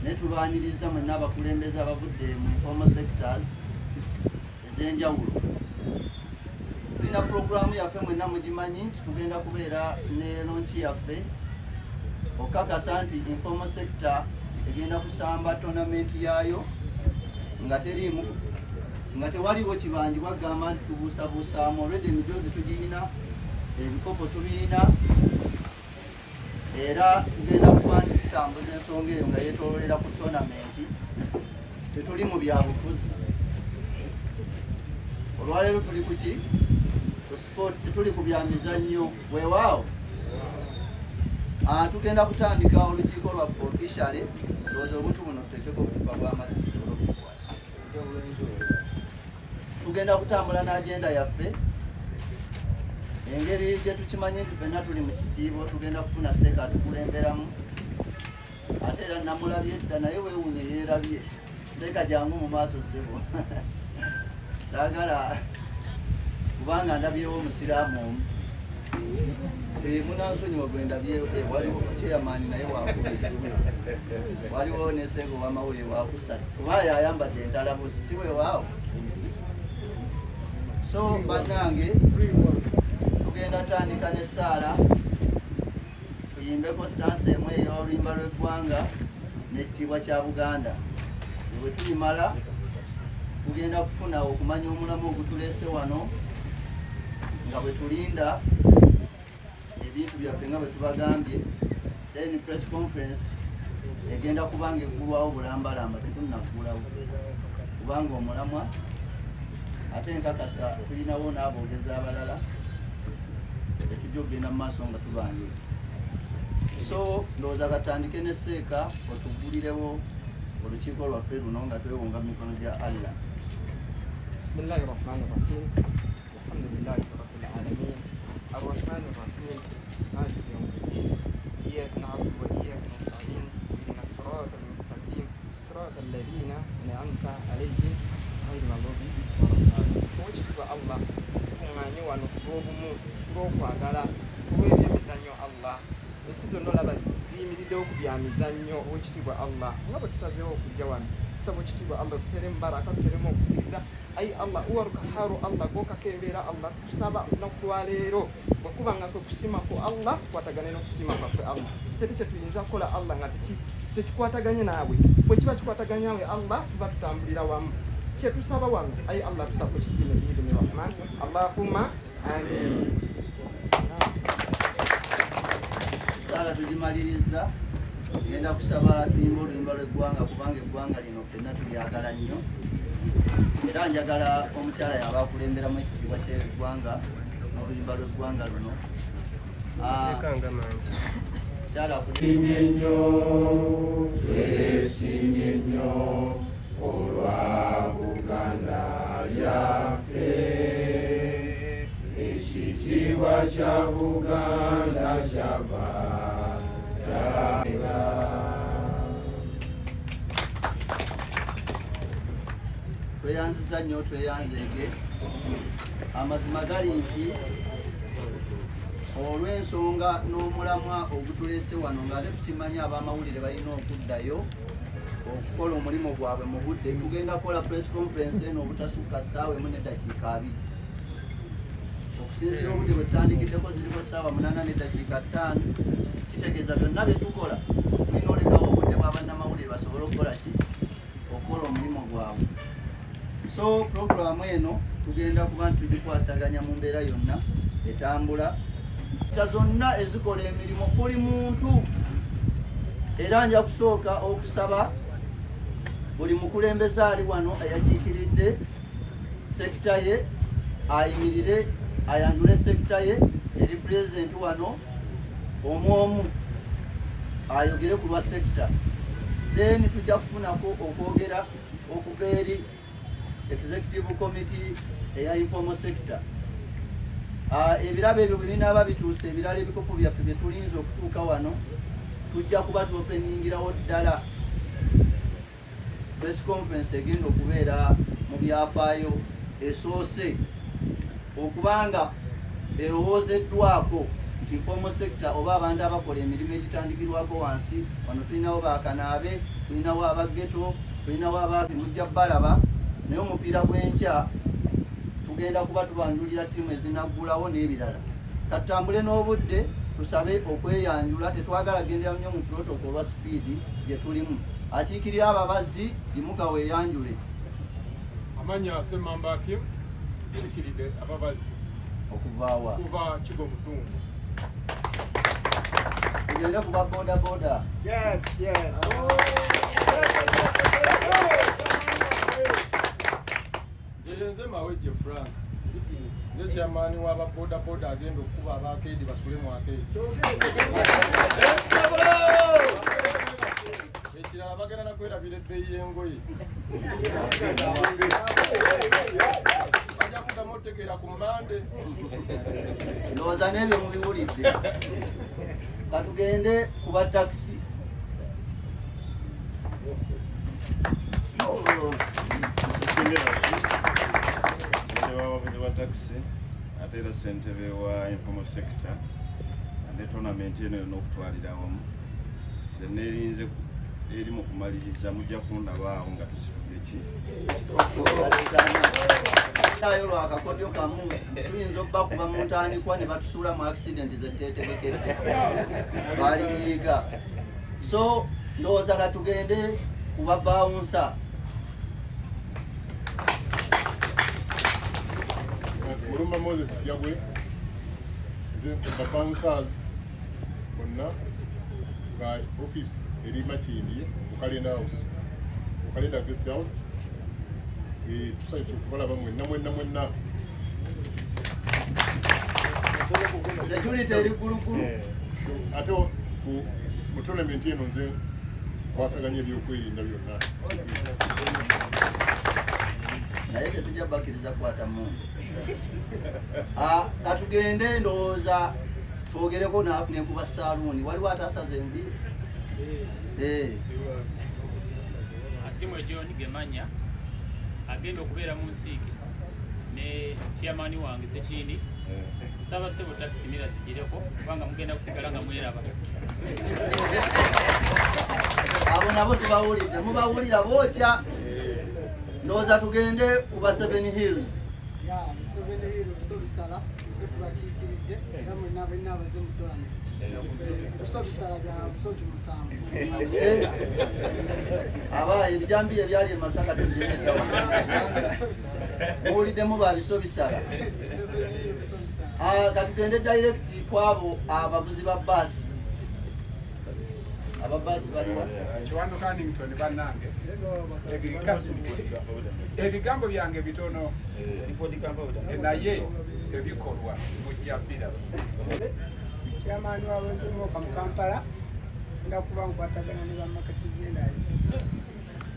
Naye tubaaniriza mwenna abakulembeze abavudde mu informal sectors ez'enjawulo. Tulina pulogulaamu yaffe mwenna mugimanyi nti tugenda kubeera ne lonki yaffe okukakasa nti informal sector egenda kusamba tournament yaayo nga teriimu nga tewaliwo kibanjibwa kugamba nti tubuusabuusaamu. Already emijoozi tugiyina, ebikopo tubiyina, era tugenda kuba nti tutambuza ensonga eyo nga yeetoololera ku tournament. Tetuli mu byabufuzi olwaleero, tuli kuki ku sports, tuli ku byamizannyo. Weewaawo, tugenda kutandika olukiiko lwaffe officially. Ndowooza obuntu buno tuteekeko obucupa bw'amazzi tusobole okukwata. Tugenda kutambula n'agenda yaffe engeri gye tukimanyi nti ffenna tuli mu kisiibo. Tugenda kufuna seeka atukulemberamu, ate era namulabye dda naye weewunye yeerabye. Seeka, jangu mu maaso ssebo. Saagala kubanga ndabyewo omusiraamu omu. Munansonyiwa gwe ndabyewo. Waliwo chairman naye wakubiri, waliwo ne seeka owamawulire wakusatu, kuba yayambadde entalabuzi, si weewaawo? So bannange, tugenda tandika n'essaala, tuyimbeko stanza emu ey'oluyimba lw'eggwanga n'ekitiibwa kya Buganda. Bwe tulimala, tugenda kufuna okumanya omulamu ogutuleese wano nga bwe tulinda ebintu byaffe nga bwe tubagambye. Then press conference egenda kubanga eggulwawo bulambalamba, tetunnaggulawo kubanga omulamwa ate nkakasa tulinawo n'aboogezi abalala etujja okugenda mu maaso nga tubanjula. So ndowooza katandike ne seeka otuggulirewo olukiiko lwaffe luno nga twewunga mu mikono gya Allah. بسم الله الرحمن الرحيم، الحمد لله رب العالمين، الرحمن الرحيم، مالك يوم الدين، إياك نعبد وإياك نستعين، اهدنا الصراط المستقيم، صراط الذين أنعمت عليهم غير المغضوب ولا الضالين. Owekitiibwa Allah, tukuŋŋaanye wano ku lw'obumu, kulw'okwagala, kulw'ebyemizannyo. Allah, ensi zonna olaba ziyimiriddewo ku byamizannyo. Owekitiibwa Allah, nga bwe tusazeewo okujja wano, tusaba ekitiibwa Allah tuteremu baraka, tuteremu okukkiriza. Ayi Allah uwaru kaharu, Allah gokako embeera, Allah tusaba olunaku lwaleero bwe kuba nga kwe kusiima ku Allah, tukwatagane n'okusiima kwaffe. Allah, teri kye tuyinza kukola Allah nga tekikwataganye naawe. Bwe kiba kikwataganye naawe Allah, tuba tutambulira wamu. Kyetusaba wano, ayi Allah, tusaba okisiime biidini rahman. Allahumma amin. Saala tugimaliriza, tugenda kusaba tuyimba oluyimba lw'eggwanga kubanga eggwanga lino ffenna tulyagala nnyo. Era njagala omukyala yaba akulemberamu ekitiibwa ky'eggwanga n'oluyimba lw'eggwanga luno. Mukyala. Twesiimye nnyo, twesiimye nnyo olwa Buganda yaffe. Ekitiibwa kya Buganda kyava ddala. Tweyanziza nnyo, tweyanzeege. Amazima gali nti olw'ensonga n'omulamwa ogutuleese wano, ng'ate tukimanyi ab'amawulire balina okuddayo okukola omulimu gwabwe mu budde, tugenda kukola press conference eno obutasukka ssaawa 1 neddakiika 20. Okusinziira obudde bwe tutandikiddeko, ziriko ssaawa 8 neddakiika 5, kitegeeza byonna bye tukola tulina olekawo obudde bwa bannamawulire basobole okukola ki? Okukola omulimu gwabwe. So puroguramu eno tugenda kuba nti tugikwasaganya mu mbeera yonna etambula ta zonna ezikola emirimu buli muntu. Era nja kusooka okusaba buli mukulembeze ali wano eyakiikiridde sector ye ayimirire ayanjule sector ye eri pulezidenti wano, omu omu ayogere ku lwa sector. Then tujja kufunako okwogera okuva eri executive committee eya informal sector. Ebirabo ebyo bwe binaaba bituuse, ebirala ebikopo byaffe bye tulinze okutuuka wano, tujja kuba tuopeningirawo ddala press conference egenda okubeera mu byafaayo, esoose okubanga erowoozeddwako nti informal sector oba abantu abakola emirimu egitandikirwako wansi. Wano tulinawo bakanaabe, Tulinawo aba ghetto, tulinawo aba mujja balaba, naye omupiira gw'enkya tugenda kuba tubanjulira ttiimu ezinaggulawo n'ebirala. Katutambule n'obudde, tusabe okweyanjula. Tetwagala gendera nnyo mu protocol olwa sipiidi gye tulimu. Akiikirira ababazzi, yimuka weeyanjule. Amanya Ssemamba Akim, nkiikiridde ababazzi. Okuvaawa? Kuva Kigo Mutungo. Tugende ku ba boda boda. Yes. Nze Mawejje Frank, nze chairman w'aba boda boda agenda okukuba abakeedi basule mu akeedi. Ekirala, bagenda nakwerabira ebbeeyi y'engoye, bajja kuddamu otegeera ku Mande. Ndowooza n'ebyo mubiwulidde. Katugende ku ba takisi. Ssentebe w'abavuzi ba takisi, ate era ssentebe wa informal sector ne tournament eno yonna okutwalira awamu. Nze neerinze eri mu kumaliriza, mujja kundaba awo nga tusitudde ki. Ayo lwakakodyo kamu tuyinza okubakuba mu ntandikwa ne batusuula mu accident zetetegekedde balinyiiga. So ndowooza katugende ku ba bouncer. Mulumba Moses Jagwe, nze ba bouncers bonna, nga office eri Makindye mu Kalenda House, mu Kalenda Guest House. Tusanyuse okubalaba mwenna mwenna mwenna. Security eri gulugulu. So, ate mu tournament eno nze kwasaganya ebyokwerinda byonna. Naye tetujja bakkiriza kukwata mundu. Ah, katugende, ndowooza twogereko nekuba saaluuni. Waliwo atasaza envi. Asimwe John Gemanya, agenda okubeera mu nsiike ne chairman wange Sekindi. Nsaba ssebo takisi mira zigireko, kubanga mugenda kusigala nga mweraba. Abo nabo tubawulidde, mubawulira bookya. Ndowooza tugende ku ba Seven Hills. Ya, Museveni Hill, Busobisala, ffe tubakiikiridde era mwenna benna abaze mu tournament. Busobisala bya busozi 7. Eh, aba ebijambiya ebyali e Masaka tuzireeta. Muwuliddemu ba bisobisala. Seven Hill, Busobisala. Ah, katugende direct kwabo abavuzi ba baasi. Ababaasi baliwa? Kiwando Canington. Bannange, ebigambo byange bitono, naye ebikolwa mujja biraba. Chairman wa Wezumoka mu Kampala, ngenda kuba nkwatagana ne ba market vendors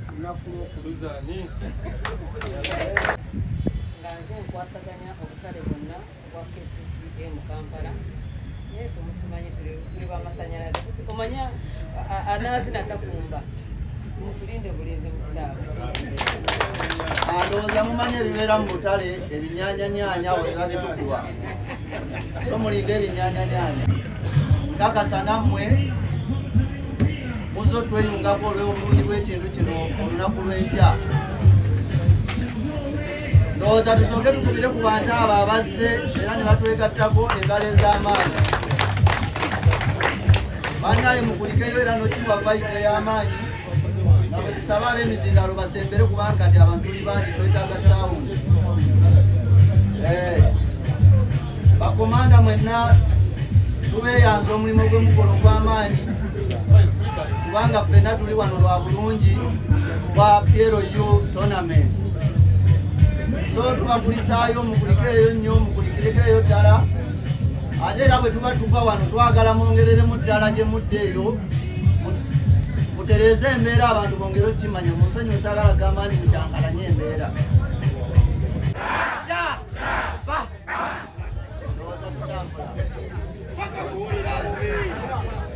olunaku lwokubiri. Suzani. Nga nze nkwasaganya obutale bwonna obwa KCCA mu Kampala, naye ffe mutumanyi tuli bamasanyalaze. Omanya anaazina takumba, mutulinde bulinzi mu kisaawe. Ah, ndowooza mumanyi ebibeera mu butale, ebinyanyanyaanya awo biba bitukuba, so mulinde ebinyanyanyaanya. Nkakasa nammwe muzo tweyungako olw'obulungi bw'ekintu kino olunaku lw'enkya. Ndowooza tusooke tukubire ku bantu abo abazze era ne batwegattako engalo ez'amaanyi. Bannaye, mukulikeyo era nokiwa vibe ey'amaanyi, nga bwe tusaba ab'emizindalo basembere, kubanga kati abantu tuli bangi, twetaaga sound. Bakomanda mwenna tubeeyanza omulimu gwe mukola ogw'amaanyi, kubanga ffenna tuli wano lwa bulungi bwa PLU tournament. So tubakulisaayo, mukulikeeyo nnyo, mukulikirekeeyo ddala. Ate era bwe tuba tuva wano, twagala mwongereremu ddala gye mudda eyo, mutereeze embeera, abantu bongere okukimanya. Mu nsonyi osaagala kugamba nti mukyankalanye embeera. Ndowooza tutambula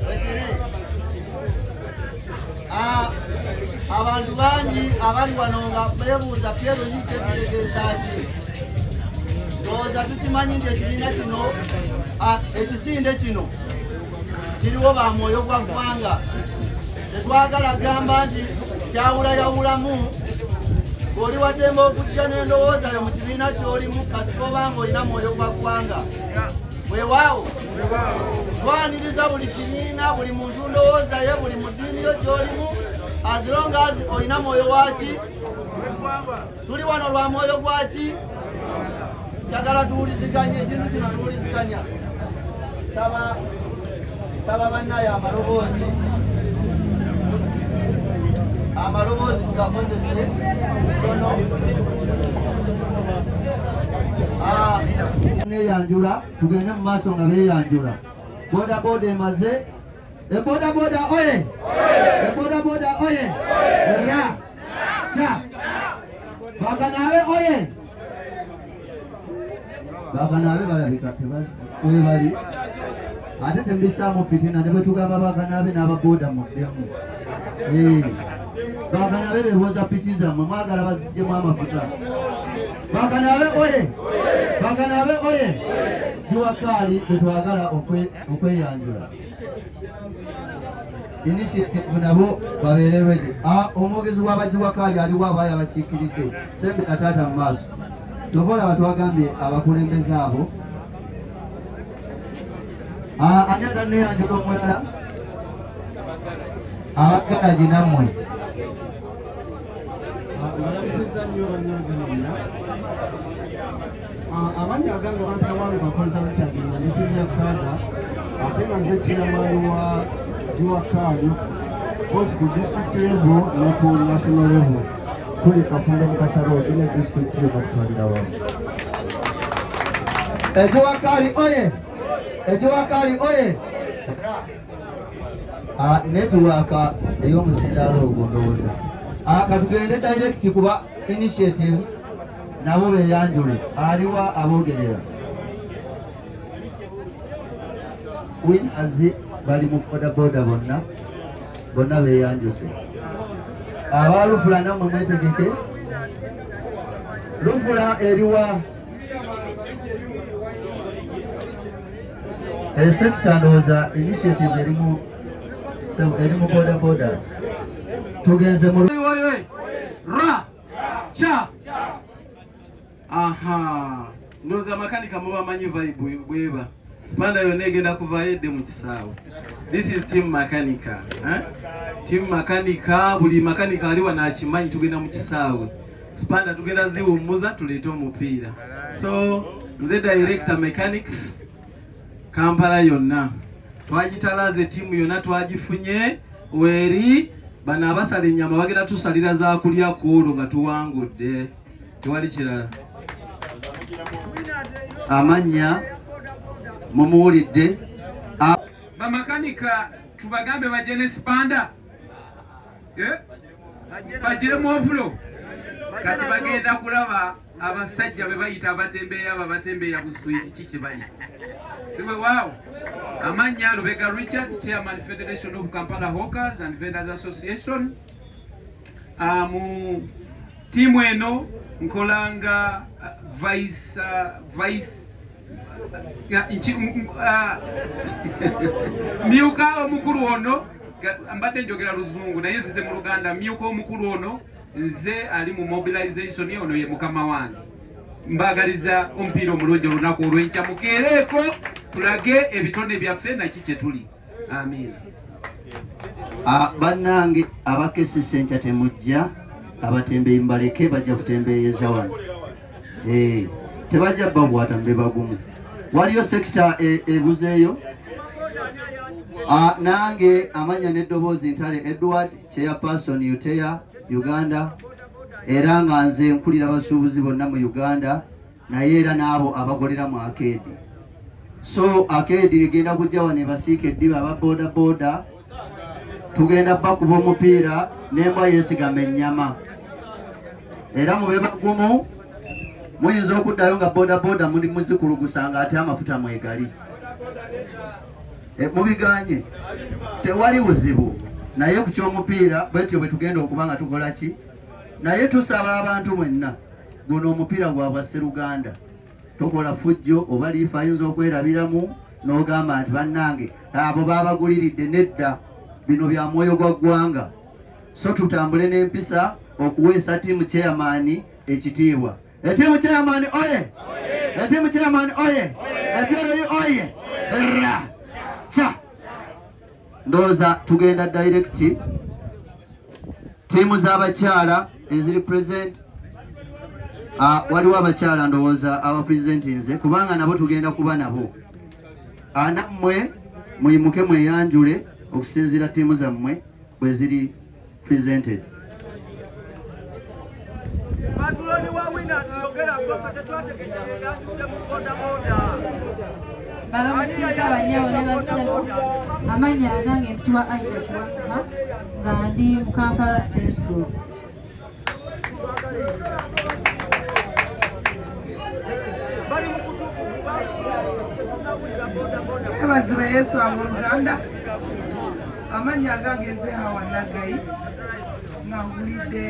wekiri. Ah, abantu bangi abali wano nga beebuuza PLU kyekitegeeza ki. Ndowooza tukimanyi nti ekibiina kino, ah, ekisinde kino kiriwo ba mwoyo gwa ggwanga. Tetwagala gamba nti kyawulayawulamu ng'oli waddembe okujja n'endowooza yo mu kibiina ky'olimu kasita oba ng'olina mwoyo gwa ggwanga. Weewaawo twaniriza buli kibiina, buli muntu ndowooza ye, buli mu ddiini yo gy'olimu, as long as olina mwoyo waki. Tuli wano lwa mwoyo gwaki. Njagala tuwuliziganye ekintu kino, tuwuliziganya. Saba saba bannaye amaloboozi amaloboozi tugakozese tono. Neyanjula, tugende mu maaso nga beeyanjula. Boda boda emaze. Eboda boda oye! Eboda boda oye! Ra cha bakanaabe oye! Bakanaabe balabika webali, ate tembisaamu fitina ne bwe tugamba bakanaabe n'ababoda muddemu. Bakanaabe bebuuza piki zammwe mwagala baziggyemu amafuta. Bakanaabe oye! Bakanaabe oye! Juwakaali betwagala okweyanjula. Initiative nabo babeere ready. Omwogezi w'abajuwakaali aliwo? Abaayo abakiikiridde sembe kataata mu maaso. Kyova olaba twagambye abakulembeze abo. Ani atanneyanjula omulala? Abagalagi nammwe. Mbalamusizza nnyo bannange mwenna. Amannya agange bampita Walukakoza Richard, nga ndi senior cadre, ate nga nze chairman wa Juwakaali both ku district level ne ku national level. Tuli Kafundo Mukasa Road ne district yonna kutwalira wamu. Ejuwakaali oye! Ejuwakaali oye! Network ey'omuzindaalo ogwo ndowooza. Katugende direct kuba initiatives nabo beyanjule. Aliwa aboogerera winners bali mu boda boda bonna bonna beyanjudde. Aba lufula nammwe mwetegeke. Lufula eriwa? Esekita ndowooza initiative erimu erimu boda boda. Tugenze mu Oye! Ra! Cha! Aha! Ndowooza makanika mubamanyi vibe bweba. Sipanda yonna egenda kuvaayo edde mu kisaawe. This is team makanika. Eh? Team makanika, buli makanika ali wano akimanyi tugenda mu kisaawe. Sipanda tugenda ziwummuza tuleete omupiira. So, nze director mechanics Kampala yonna. Twagitalaze ttiimu yonna twagifunye weeri. Bano abasala ennyama bagenda tusalira za kulya ku olwo nga tuwangudde, tewali kirala. Amannya mumuwulidde. Bamakanika tubagambe bajje ne sipanda, eh? Bagiremu ovulo. Kati bagenda kulaba abasajja be bayita abatembeeya, abo abatembeeya buswiti ki kye bali siwe waawo. Amannya Lubega Richard, chairman Federation of Kampala Hawkers and Vendors Association. Mu tiimu eno nkolanga vice myuka omukulu ono. Mbadde njogera luzungu naye nzize mu Luganda. Myuka omukulu ono nze ali mu mobilization, ono ye mukama wange. Mbagaliza omupiira omulungi olunaku olw'enkya. Mukeereeko tulage ebitone byaffe naki kye tuli. Amiina. Bannange abakesesa enkya temujja, abatembeeyi mubaleke, bajja kutembeeyeza wano. Tebajja bakwata mbe bagumu. Waliyo sekita ebuzeeyo. Nange amanya n'eddoboozi Ntale Edward, chairperson UTEA Uganda, era nga nze nkulira abasuubuzi bonna mu Uganda, naye era n'abo abakolera mu arcade. So arcade egenda kujja wano ebasiika eddiba. Aba boda boda tugenda bakuba omupiira n'embwa yeesigama ennyama, era mube bagumu. Muyinza okuddayo nga boda boda muli muzikulugusa nga ate amafuta mwegali. Mubiganye, tewali buzibu, naye ku ky'omupiira bwetyo bwe tugenda okuba nga tukola ki. Naye tusaba abantu mwenna, guno omupiira gwa bwasseruganda, tokola fujjo oba liifa ayinza okwerabiramu n'ogamba nti bannange abo babaguliridde. Nedda. Bino bya mwoyo gwa ggwanga, so tutambule n'empisa okuweesa tiimu chairman ekitiibwa. Etiimu chairman oye! Etiimu chairman oye! Ebyoroyi oye! Ra! Cha! Ndowooza tugenda direct ttiimu z'abakyala eziri present. Waliwo abakyala ndowooza abapresentinze, kubanga nabo tugenda kuba nabo. Nammwe muyimuke mweyanjule okusinziira ttiimu zammwe bwe ziri presented. Patuloni wa Winners yogera gwe tetwategeera mu bodaboda. Balamusiza bannyabo ne bassebo. Amannya agange mpitibwa Aisha Kiwatuma, nga ndi mu Kampala Central. Yeebazibwe Yesu abooluganda. Amannya agange nze Hawa Naggayi, nga nvulidde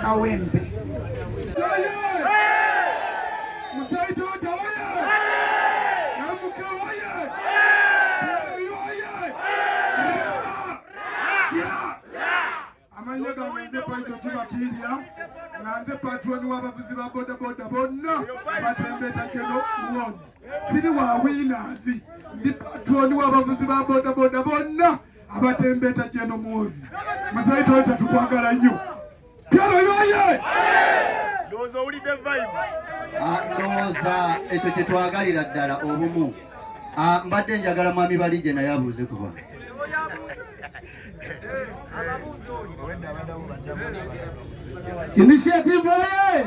Kawempe. Muzeeyi Toyota oye! MK oye! PLU oye! Ra! Amannya gange nze Paito Kibakiirya, nga nze patroni w'abavuzi ba bodaboda bonna batembeta Geno Muhoozi. Siri wa Winners, ndi patroni w'abavuzi ba bodaboda bonna abatembeta Geno Muhoozi. Muzeeyi Toyota tukwagala nnyo. Pyero yoye! Ndowooza owulidde vibe. Ndowooza ekyo kye twagalira ddala, obumu. Mbadde njagala mwami Balije naye abuuze kuba. Initiative oye!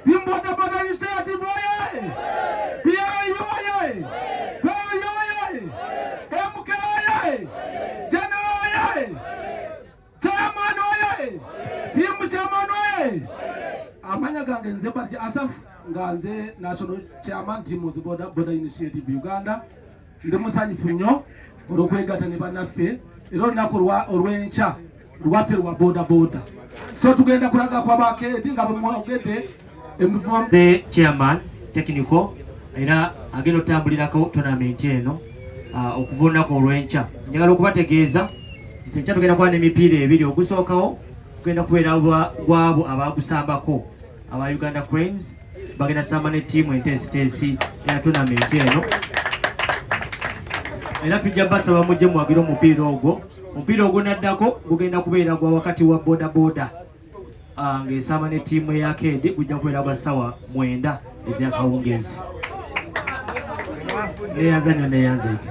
Team Boda Boda Initiative oye! PLU oye! PLU oye! MK oye! General oye! Chairman oye! Team Chairman oye! Amanya gange nze Barja Asaf, nga nze National Chairman Team Boda Boda Initiative Uganda. Ndi musanyufu nnyo olw'okwegatta ne bannaffe, era olunaku olw'enkya lwaffe lwa boda boda, so tugenda kulaga kwa bakeedi nga bwemwogedde emivumo. The chairman technical era agenda otambulirako tournament eno okuva olunaku olw'enkya. Njagala okubategeeza nti enkya tugenda kuba n'emipiira ebiri. Ogusookawo gugenda kubeera gwabo abagusambako aba Uganda Cranes, bagenda samba ne ttiimu enteesiteesi ya tournament eno, era tujja basaba mujje muwagire omupiira ogwo. Omupiira ogunaddako gugenda kubeera gwa wakati wa boda boda ng'esamba ne ttiimu eya Keedi, gujja kubeera gwa ssaawa 9 ez'akawungeezi. Neyanza nnyo, neyanzeeke.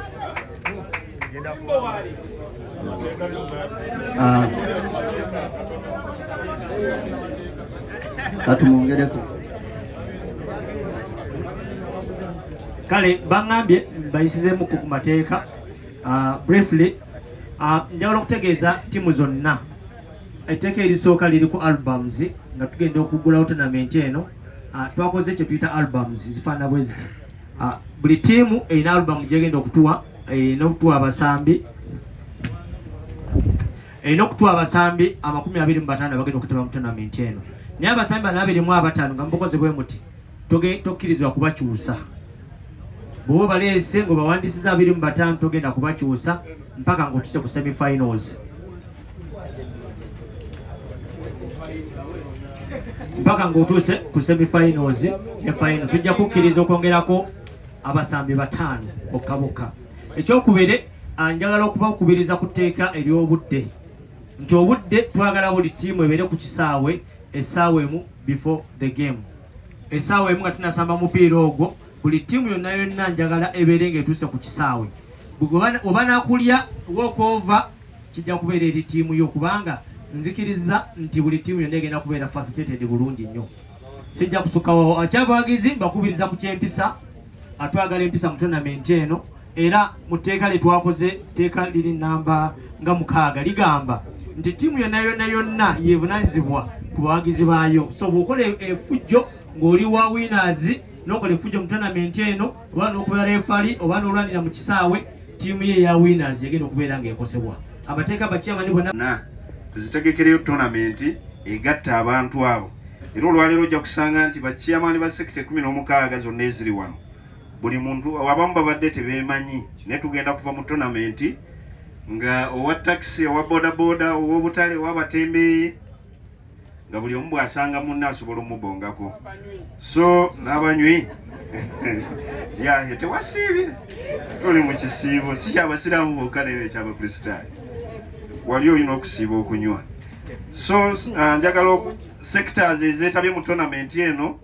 Katumwongereko. Kale baŋŋambye bayisizeemu ku mateeka. Briefly, njagala okutegeeza ttiimu zonna etteeka erisooka liri ku albums. Nga tugenda okuggulawo tournament eno, twakoze kye tuyita albums, zifaanana bwe ziti. Buli ttiimu erina album gyegenda okutuwa, erina okutuwa abasambi, erina okutuwa abasambi 25 abagenda okutaba mu tournament eno. Naye abasambi bano 25 nga mubukoze bwe muti, tokkirizibwa kubakyusa. Bw'oba obaleese ng'obawandiisiza 25, togenda kubakyusa mpaka ng'otuse ku semifinals, mpaka ng'otuuse ku semifinals ne final. Tujja kukkiriza okwongerako abasambi bataano bokka bokka. Ekyokubiri, njagala okubakubiriza ku tteeka ery'obudde, nti obudde twagala buli ttiimu ebeere ku kisaawe essaawa 1 before the game, essaawa 1 nga tunasamba mupiira ogwo. Buli ttiimu yonna yonna njagala ebeere ng'etuuse ku kisaawe. Oba nakulya walkover kijja kubeera eri ttiimu yo, kubanga nzikiriza nti buli ttiimu yonna egenda kubeera facilitated bulungi nnyo. Sijja kusukkawo. Akyabawagizi mbakubiriza ku kyempisa. Atwagala empisa mu tournament eno, era mu tteeka lye twakoze, tteeka liri namba nga 6, ligamba nti ttiimu yonna yonna yonna yevunaanyizibwa ku bawagizi baayo. So bw'okola efujjo ng'oli wa Winners, n'okola efujjo mu tournament eno, oba n'okubeera referee, oba n'olwanira mu kisaawe, ttiimu ye eya Winners egenda okubeera ng'ekosebwa. Amateeka bakyamani bonna na tuzitegekereyo tournament egatta abantu abo. Era olwaleero ojja kusanga nti bachairman ba sector 16 zonna eziri wano, buli muntu, abamu babadde tebeemanyi, naye tugenda kuva mu tournament. Nga owa takisi, owa bodaboda, ow'obutale, ow'abatembeeyi, nga buli omu bw'asanga munne asobola omubongako. So n'abanywi yahe tewasiibye, tuli mu kisiibo si kyabasiraamu bokka naye ekyabakristaayo, wali olina okusiiba okunywa. So njagala sectors ezeetabye mu tournament eno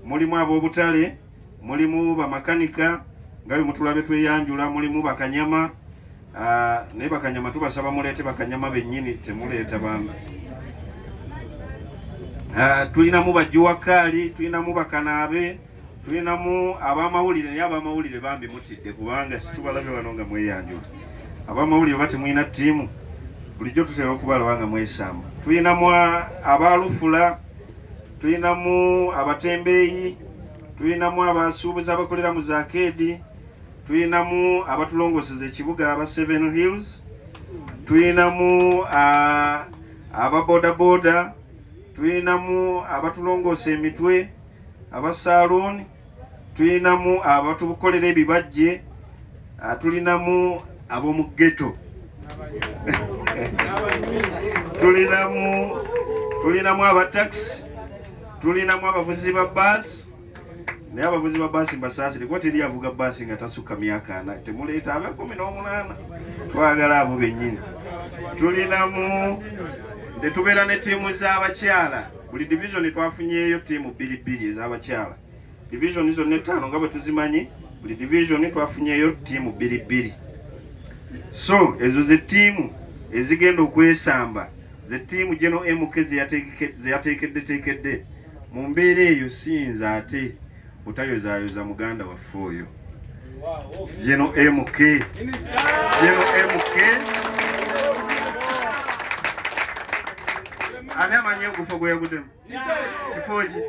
mulimu ab'obutale, mulimu bamakanika nga bwe mutulabe tweyanjula, mulimu bakanyama, naye bakanyama tubasaba muleete bakanyama bennyini, temuleeta bamba. Tulinamu bajuwakaali, tulinamu bakanaabe, tulinamu ab'amawulire, naye ab'amawulire bambi mutidde kubanga situbalabe wano nga mweyanjula. Ab'amawulire oba temulina ttiimu, bulijjo tutera okubalaba nga mwesamba. Tulinamu abalufula, tulinamu abatembeeyi, tulinamu abasuubuzi abakolera mu zakeedi, tulinamu abatulongoseza ekibuga aba Seven Hills, tulinamu aba bodaboda, tulinamu abatulongoosa emitwe aba saloon, tulinamu abatukolera ebibajje, tulinamu ab'omu ghetto, tulinamu aba taxi, tulinamu abavuzi ba baasi. Naye abavuzi ba baasi mbasaasire kuba teri avuga baasi nga tasukka myaka ana, temuleeta aba 18, twagala abo bennyini. Tulinamu tetubeera ne ttiimu z'abakyala, buli divizoni twafunyeeyo ttiimu bbiri bbiri ez'abakyala, divizoni zonna ettaano nga bwe tuzimanyi, buli divizoni twafunyeeyo ttiimu bbiri bbiri. So ezo ze ttiimu ezigenda okwesamba, ze ttiimu General MK ze yateekeddeteekedde. Mu mbeera eyo siyinza ate butayozaayoza muganda waffe oyo General MK. General MK ani amanyi ogufo gwe yaguddemu? Kifo ki?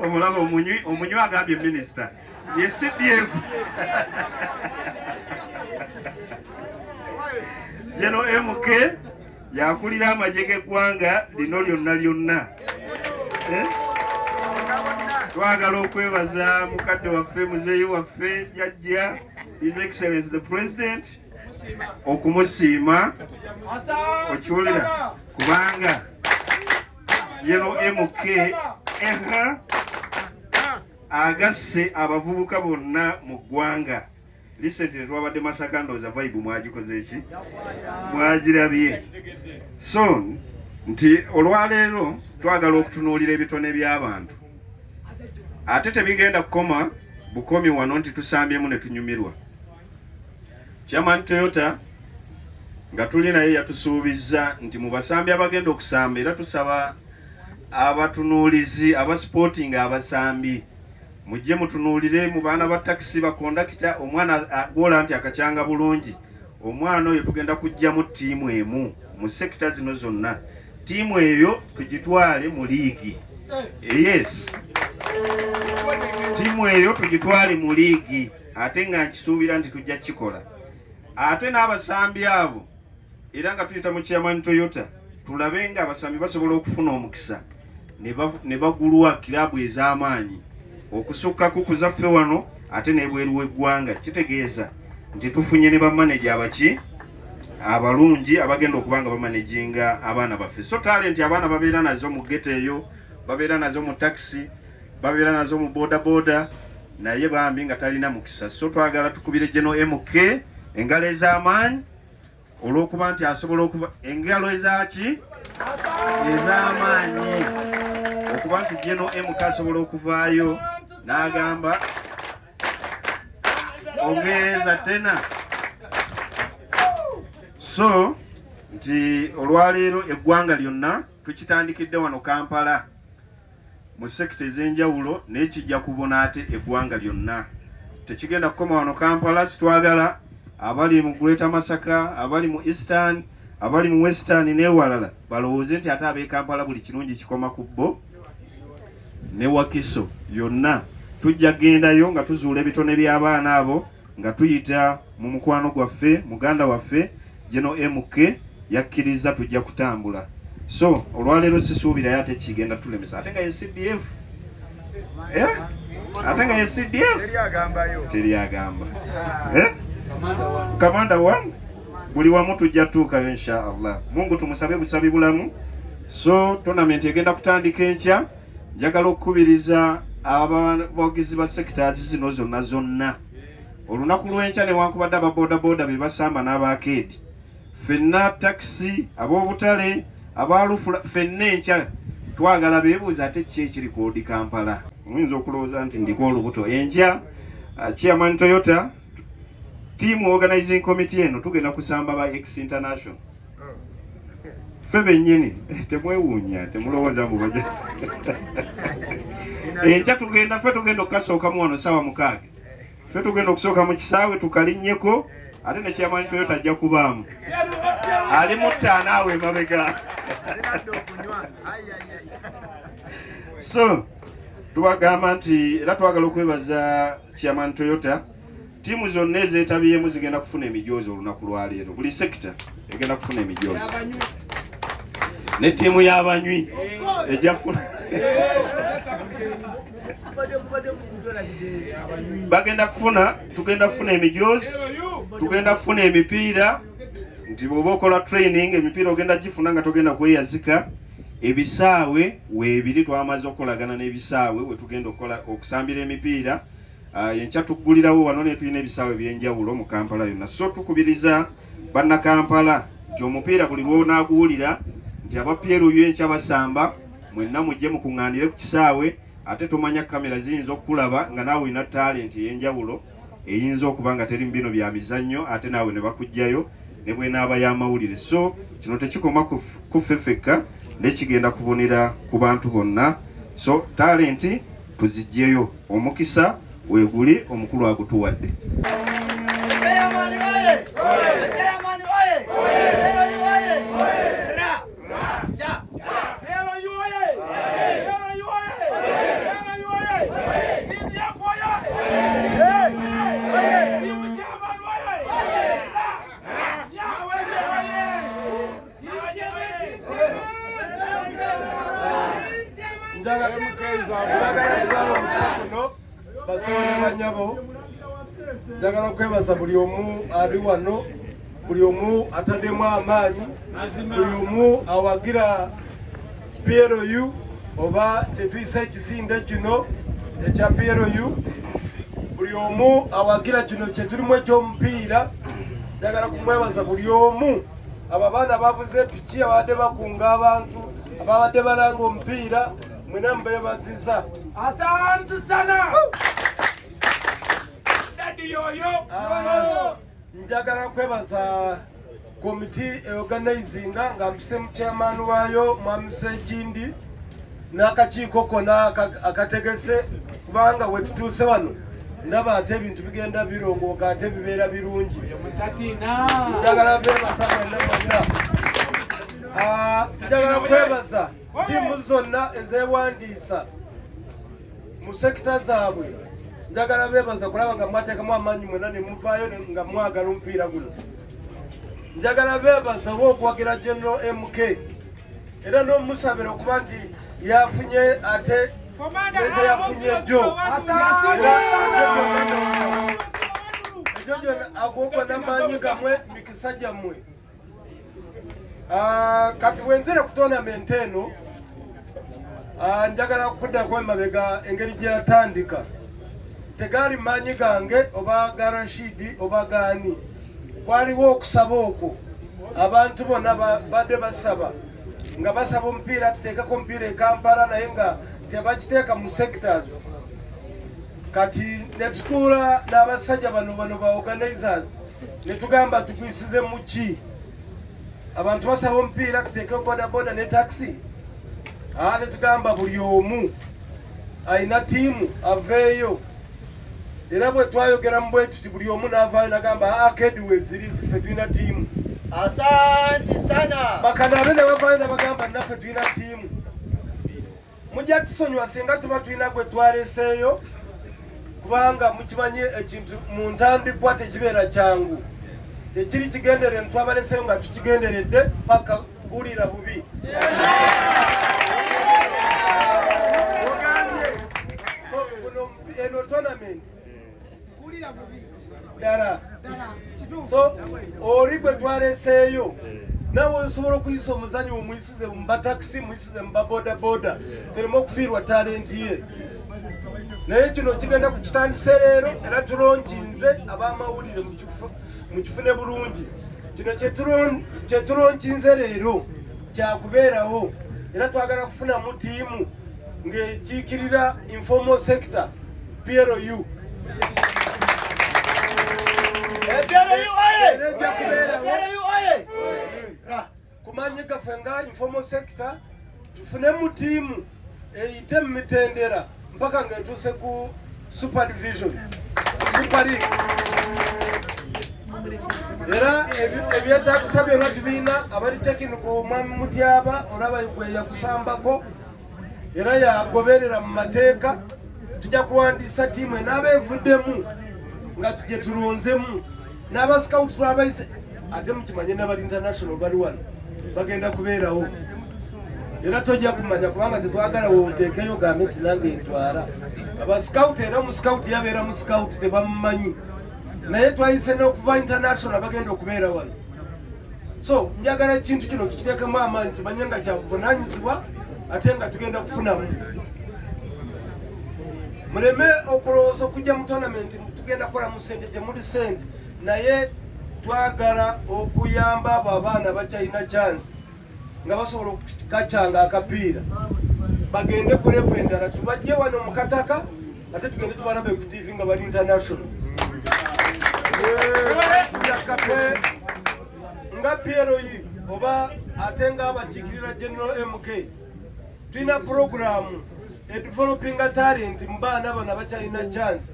Omulaba omunywi agambye minisita ye CDF. General MK yakulira amagye g'eggwanga lino lyonna lyonna. Twagala okwebaza mukadde waffe, muzeeyi waffe, jjajja His Excellency the President okumusiima, okiwulira, kubanga General MK agasse abavubuka bonna mu ggwanga. Recently twabadde Masaka, ndowooza vibe mwagikoze ki, mwagirabye. So nti olwaleero twagala okutunuulira ebitone by'abantu, ate tebigenda kukoma bukomi wano nti tusambyemu ne tunyumirwa. Chairman Toyota nga tuli naye yatusuubizza nti mu basambi abagenda okusamba, era tusaba abatunuulizi aba sporting abasambi mujje mutunuulire mu baana ba takisi, bakondakita, omwana agwola nti akacyanga bulungi, omwana oyo tugenda kujjamu ttiimu emu mu sekita zino zonna, ttiimu eyo tugitwale mu liigi. Yes, ttiimu eyo tugitwale mu liigi, ate nga nkisuubira nti tujja kukikola. Ate n'abasambi abo era nga tuyita mu Chairman Toyota, tulabe nga abasambi basobola okufuna omukisa ne bagulwa kiraabu ez'amaanyi okusukka ku kuzaffe wano ate n'ebweru w'eggwanga. Kitegeeza nti tufunye ne bamaneja abaki abalungi abagenda okuba nga bamanaginga abaana baffe. So talenti abaana babeera nazo mu ghetto eyo, babeera nazo mu takisi, babeera nazo mu bodaboda, naye bambi nga talina mukisa. So twagala tukubire General MK engalo ez'amaanyi olw'okuba nti asobola okuba engalo ezaki ez'amaanyi, okuba nti General MK asobola okuvaayo n'agamba ongeza tena. So nti olwaleero eggwanga lyonna tukitandikidde wano Kampala mu sekita ez'enjawulo, naye kijja kubona ate eggwanga lyonna. Tekigenda kukoma wano Kampala, sitwagala abali mu Greater Masaka, abali mu Eastern, abali mu Western n'ewalala balowooze nti ate ab'e Kampala buli kirungi kikoma ku bo. Ne Wakiso yonna tujja kugendayo nga tuzuula ebitone by'abaana abo nga tuyita mu mukwano gwaffe, muganda waffe General MK yakkiriza tujja kutambula. So olwaleero sisuubirayo ate kigenda tulemesa, ate nga ye CDF, ate nga ye CDF teri agamba. Kamanda one. Buli wamu tujja tuukayo insha Allah. Mungu tumusabe busabi bulamu. So tournament egenda kutandika enkya. Njagala okukubiriza abawagizi ba sectors zino zonna zonna olunaku lw'enkya, newankubadde aba bodaboda be basamba n'abakeedi, ffenna takisi, ab'obutale, abalufula, ffenna enkya twagala beebuuza ate ki ekiri ku Old Kampala. Muyinza okulowooza nti ndiko olubuto. Enkya Chairman Toyota, team organizing committee eno tugenda kusamba ba ex international ffe bennyini. Temwewuunya, temulowooza mbu baja. Enkya tugenda, ffe tugenda okukasookamu wano ssaawa 6. Ffe tugenda okusooka mu kisaawe tukalinnyeko, ate ne Chairman Toyota ajja kubaamu ali muttaano awo emabega. So tubagamba nti era twagala okwebaza Chairman Toyota. Ttiimu zonna ezeetabyemu zigenda kufuna emijoozi olunaku lwaleero. Buli sekita egenda kufuna emijoozi, ne ttiimu y'abanywi ejja kufuna. Bagenda kufuna, tugenda kufuna emijoozi, tugenda kufuna emipiira, nti bw'oba okola training emipiira ogenda gifuna nga togenda kweyazika. Ebisaawe weebiri, twamaze okukolagana n'ebisaawe we tugenda okukola okusambira emipiira. Enkya tuggulirawo wano, ne tulina ebisaawe ebyenjawulo mu Kampala yonna. So tukubiriza bannakampala nti omupiira buli lwonaaguwulira nti aba PLU enkya basamba, mwenna mujje mukuŋŋaanire ku kisaawe. Ate tomanya, kamera ziyinza okukulaba nga naawe olina talenti ey'enjawulo eyinza okuba nga teri mu bino bya mizannyo, ate naawe ne bakuggyayo ne bwenaaba y'amawulire. So kino tekikoma ku ffe ffekka, naye kigenda kubonera ku bantu bonna. So talenti tuziggyeyo, omukisa weeguli, omukulu agutuwadde. Chairman oye! Chairman oye! LU oye! Ra! Cha! LU oye! LU oye! LU oye! CDF oye! Team chairman oye! Ya oye! Njagala kutwala omukisa guno, bassebo ne banyabo, njagala kwebaza buli omu ali wano, buli omu ataddemu amaanyi, buli omu awagira PLU oba kyetuyisa ekisinde kino ekya PLU, buli omu awagira kino kyetulimu ekyomupiira. Njagala kumwebaza buli omu. Abo abaana bavuze piki, ababadde bakunga abantu, ababadde balanga omupiira, mwena mubeebaziza. Asante sana. Daddy yoyo. Ah, njagala kwebaza komiti eorganizinga nga mpise mu chairman waayo, mwami Sekindi, n'akakiiko konna akategese, kubanga wetutuuse wano ndaba ate ebintu bigenda birongooka, ate bibeera birungi. Njagala bebaza mwena mwena. Ah, njagala kwebaza ttiimu zonna ezeewandiisa mu sekita zaabwe. Njagala bebaza kulaba nga mwateekamu amaanyi mwena ne muvaayo nga mwagala omupiira guno. Njagala bebaza olw'okuwagira General MK, era n'omusabira okuba nti yafunye ate nekyeyafunye jjo. Ekyo gyonna ago gonna maanyi gamwe, mikisa gyammwe. Ah, kati bwenzire ku tournament eno, njagala kuddako emabega engeri gye yatandika. Tegaali maanyi gange oba ga Rashidi oba gaani, kwaliwo okusaba okwo abantu bonna badde basaba, nga basaba omupiira, tuteekeko omupiira e Kampala, naye nga tebakiteeka mu sectors. Kati ne tutuula n'abasajja bano bano ba organizers, ne tugamba tugwisize mu ki? Abantu basaba omupiira, tuteeke bodaboda ne taxi. Ah, ne tugamba buli omu alina ttiimu aveeyo. Era bwe twayogera mu bwe tuti, buli omu n'avaayo nagamba akedi weziri, ffe tulina ttiimu. Asante sana. Bakanabe ne bavaayo ne bagamba naffe tulina ttiimu. Mujja tusonyiwa singa tuba tulina gwe twaleseeyo, kubanga mukimanyi ekintu mu ntandikwa tekibeera kyangu, tekiri kigendere. Ntwabaleseeyo nga tukigenderedde paka kuwulira bubi. So guno eno tournament ddala So oli gwe twaleseeyo nawe osobola okuyisa omuzanyi omuyisize mu batakisi, muyisize mu babodaboda, tereme okufiirwa talenti ye. Naye kino kigenda kukitandise leero, era tulonkinze ab'amawulire mukifune bulungi. Kino kyetulonkinze leero kyakubeerawo, era twagala kufunamu ttiimu ng'ekiikirira informal sector PLU. Kumanye gaffe nga informal sector tufunemu ttiimu eyite mu mitendera mpaka ng'etuuse ku super division, super league. Era ebyetaagisa byonna tubiina. Abali tekiniko, omwami Mutyaba olaba gwe yakusambako era yagoberera mu mateeka. Tujja kuwandiisa ttiimu enaaba evuddemu nga gye tulonzemu n'abasikawuti twabayise, ate mukimanye n'abali international bali wano bagenda kubeerawo. Era tojja kumanya kubanga tetwagala wooteekeyo gambe nti nange ntwala abasikawuti. Era omusikawuti yabeera musikawuti tebamumanyi, naye twayise n'okuva international bagenda okubeera wano. So njagala ekintu kino tukiteekemu amaanyi, tumanye nga kyakuvunanyizibwa ate nga tugenda kufunamu. Muleme okulowooza okujja mu tournament tugenda kukolamu sente, temuli sente, naye twagala okuyamba abo abaana bakyalina chance nga basobola okukacanga akapiira bagende ku level endala, tubajje wano mu kataka ate tugende tubalabe ku TV nga bali international. Nga PLU oba ate nga abakiikirira General MK, tulina puroguramu edevelopinga talent mu baana bano abakyalina chance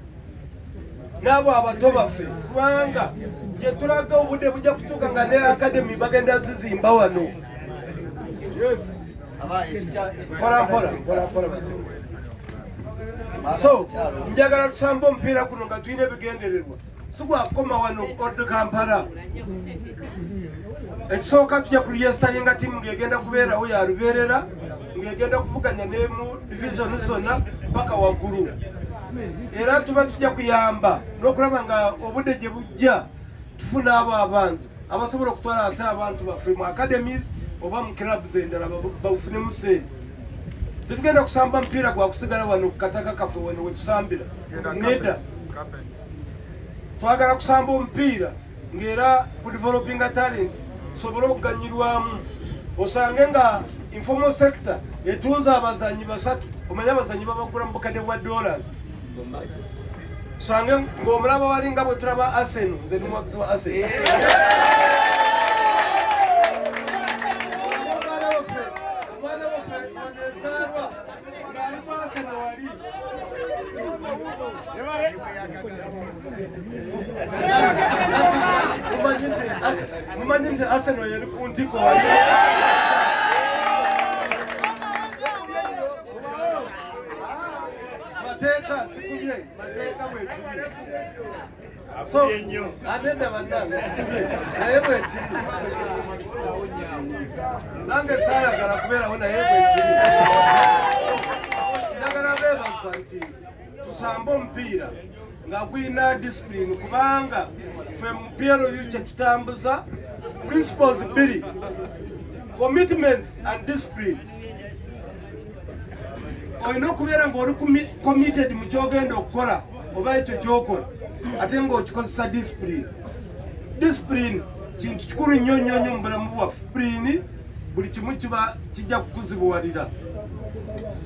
n'abo abato baffe, kubanga gye tulaga obudde bujja kutuuka nga ne academy bagenda zizimba wano mpola mpola mpola mpola basimu. So njagala tusambe omupiira guno nga tulina ebigendererwa, si gwakukoma wano Old Kampala. Ekisooka, tujja kuregisteringa tiimu ng'egenda kubeerawo ya lubeerera, ng'egenda kuvuganya ne mu division zonna paka waggulu. Era tuba tujja kuyamba n'okulaba nga obudde gye bujja tufuna abo abantu abasobola okutwala ate abantu baffe mu academies oba mu clubs endala bafunemu sente. Tetugenda kusamba mupiira gwa kusigala wano ku kataka kaffe wano wetusambira, nedda. Twagala kusamba omupiira ng'era ku developinga talent, tusobole okuganyirwamu, osange nga informal sector etunze abazanyi basatu. Omanye abazanyi babagula mu bukadde bwa dollars, tusange ng'omulaba wali nga bwe tulaba Arsenal. Nze ndi muwagizi wa Arsenal. Omwana waffe onezaalwa ng'ali mu Arsenal wali. Mumanyi nti Arsenal yeri ku ntiko wali. Mateeka sikubye, mateeka bwekiri. So anedda bannange, sikubye, naye bwekiri. Nange saayagala kubeerawo, naye bwekiri. Njagala beebaza nti tusambe omupiira nga gulina discipline, kubanga ffe mu PLU kye tutambuza principles bbiri: commitment and discipline. Olina okubeera ng'oli committed mu kyogenda okukola oba ekyo kyokola, ate ng'okikozesa discipline. Discipline kintu kikulu nnyo nnyo nnyo mu bulamu bwaffe. Discipline, buli kimu kiba kijja kukuzibuwalira.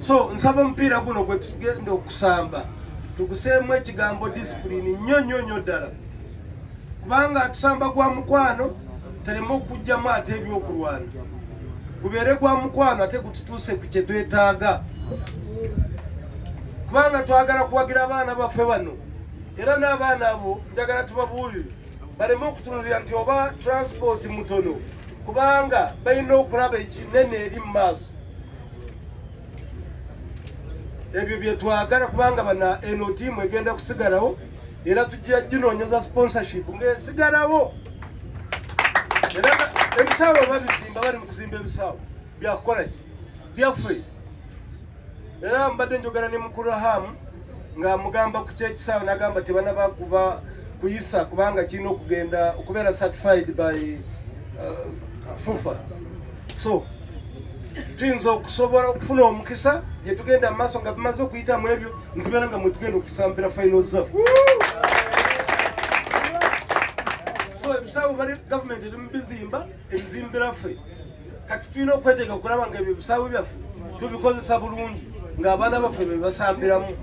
So nsaba omupiira guno gwe tugenda okusamba tuguseemu ekigambo discipline nnyo nnyo nnyo ddala, kubanga tusamba gwa mukwano, tereme okugjamu ate ebyokulwana. Gubeere gwa mukwano ate gututuuse ku kye twetaaga, kubanga twagala kuwagira abaana baffe bano. Era n'abaana abo njagala tubabuulire baleme okutunulira nti oba transport mutono, kubanga balina okulaba ekinene eri mu maaso. Ebyo bye twagala, kubanga bana eno tiimu egenda kusigalawo, era tujja ginoonyeza sponsorship ng'esigalawo. Era ebisaawe babizimba, bali mu kuzimba ebisaawe byakukola ki byaffe. Era mbadde njogera ne mukulu Hamu nga mugamba ku kyekisaawe, nagamba tebanabakuba. kuyisa kubanga kirina okugenda okubeera certified by FUFA. So tuyinza okusobola okufuna omukisa gye tugenda mu maaso nga bimaze okuyitamu ebyo nitubeera nga mwetugenda okusambira finals zaffe. So ebisaawe bali gavumenti eri mu bizimba ebizimbira ffe, kati tulina okweteeka okulaba nga ebyo ebisaawe byaffe tubikozesa bulungi ng'abaana baffe be basambiramu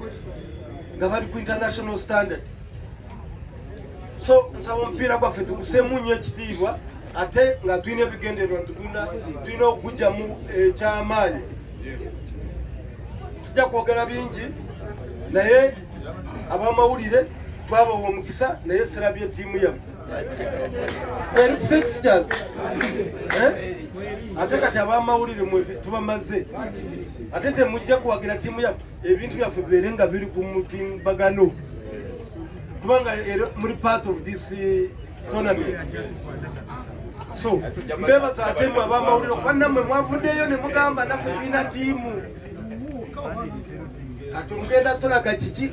nga bali ku international standard. So nsaba omupiira gwaffe tuguseemu nnyo ekitiibwa, ate nga tulina ebigendererwa nti tulina okugugyamu ekyamaanyi. Sijja kwogera bingi, naye abamawulire twabawa omukisa, naye sirabye ttiimu yammwe eri ku fixtures. Eh? Ate kati abamawulire mwe tubamaze, ate temujja kuwagira ttiimu yaffe, ebintu byaffe bibeere nga biri ku mutimbagano, kubanga era muri part of this tournament. So mbebaza ate mwe abamawulire, kuba nammwe mwavuddeyo ne mugamba naffe tulina ttiimu. Kati mugenda tulaga kiki?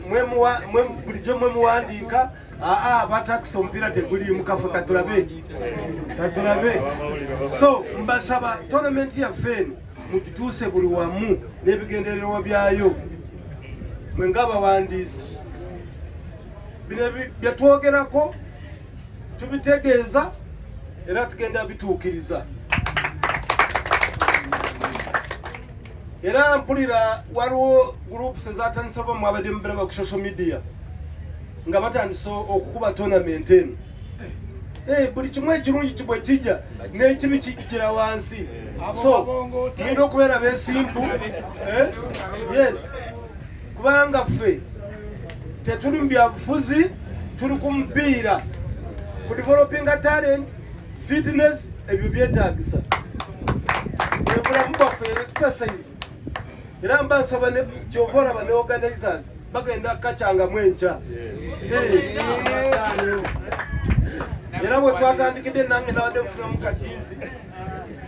Bulijjo mwe muwandiika aa abatakisi omupiira teguliimu kafe. Katulabe, katulabe. So mbasaba tournament yaffe eno mugituuse buli wamu n'ebigendererwa byayo. Mwe ng'abawandiisi, bino bye twogerako tubitegeeza era tugenda bituukiriza. Era mpulira waliwo groups ezatandisebwa, mwabadde mubiraba ku social media nga batandise okukuba tournament eno. Buli kimu ekirungi kibwe kijja n'ekibi kijjira wansi, so mulina okubeera besimpu. Yes, kubanga ffe tetuli mu byabufuzi, tuli ku mupiira, ku developinga talent, fitness, ebyo byetagisa ebulamu bwaffe, exercise. Era mba nsaba kyova olaba ne organizers bagenda kukacyangamu enkya. Era bwe twatandikidde nange nabadde nfunamu kasiizi,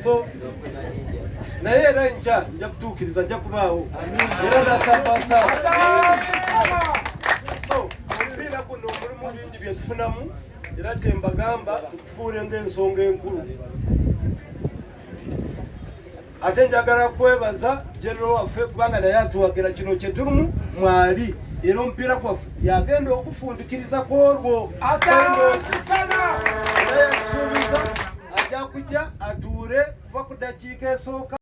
so naye era enkya nja kutuukiriza, nja kubaawo era nasambasamba. So omupiira guno mulimu bingi byetufunamu, era kyembagamba tukufuule ng'ensonga enkulu. Ate njagala kwebaza general waffe kubanga naye atuwagira kino kyetulimu mwali, era omupiira gwaffe yagenda okufundikiriza ku olwo. Era yasuubiza ajja kujja atuule kuva ku ddakiika esooka.